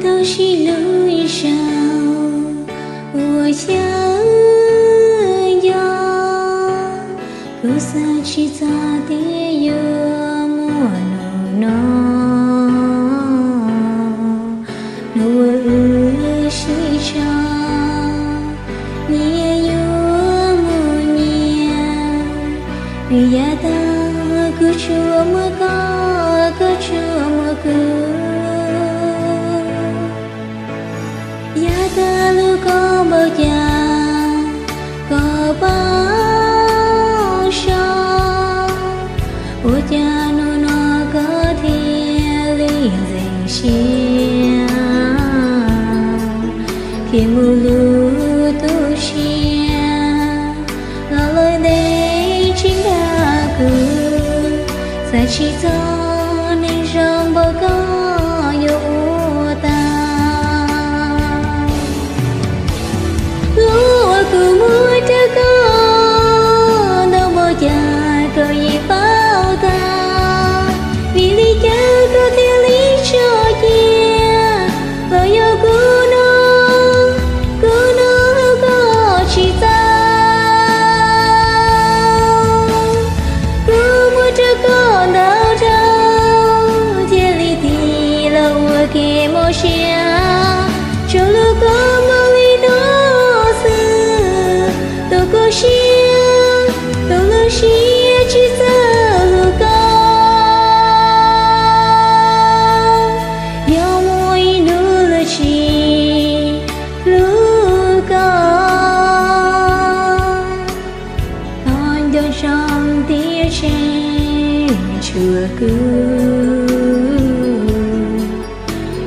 Tau sib hlub ib zaug ua xyaw nco, kuv xav tsis txog tias yuav muaj hnub no, hnub uas wb sib tso, nyias yuav mus nyias. Vim yav tag kuv tsuas muaj koj, koj tsuas muaj kuv. Yav tag hlub koj npaum cas koj paub zoo, ua cas hnub no koj thiaj li ntxeev siab, khiav mus hlub tus tshiab, los lawm ntev tsis nqa kuv, xav tsis txog neeg zoo npaum koj yuav ua tau. Hlub uas kuv muaj rau koj ntau npaum cas koj yeej paub tag, vim li cas koj thiaj li tso cia, los yog kuv no, kuv no hlub koj tsis txaus. Kuv muaj rau koj ntau dhau, thiaj li tig los ua kev mob siab, tsuas hlub koj mus li no xwb. Tus kub siab, tus lub siab tsis txawj hlub koj, yog muaj ib hnub lub tsis hlub koj, qhov nco ntsoov tiam tseem tshuav kuv.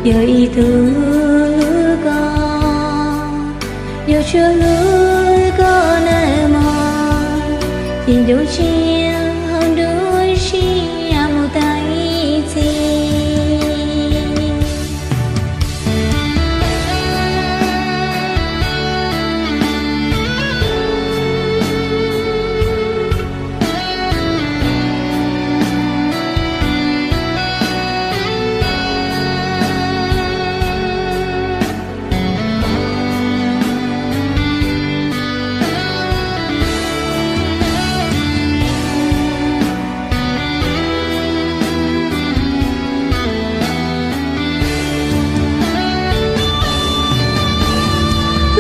Yog ib tug hlub koj, yog tsuas hlub koj nawb mog, ces ncoo tsiaj hauv nruab siab mus tag ib txhis.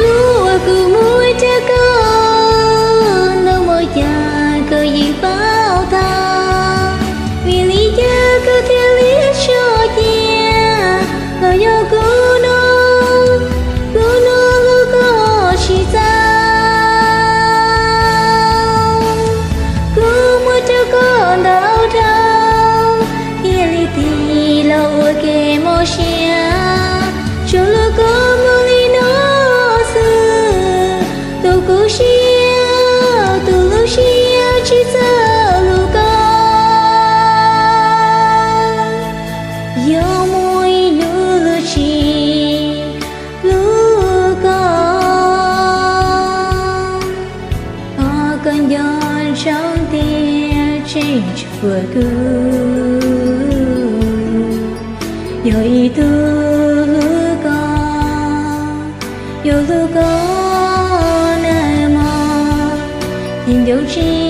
Hlub uas kuv muaj rau koj ntau npaum cas koj yeej paub tag, vim li cas koj thiaj li tso cia, los yog kuv no, kuv no hlub koj tsis txaus. Kuv muaj rau koj ntau dhau, thiaj li tig los ua kev mob siab, tsuas hlub koj mus li no xwb. Tus kub siab, tus lub siab tsis txawj hlub koj, yog muaj ib hnub lub tsis hlub koj, qhov koj nco ntsoov tiam tseem tshuav kuv. Yog ib tug hlub koj, yog hlub koj nawb mog, ces ncoo tsiaj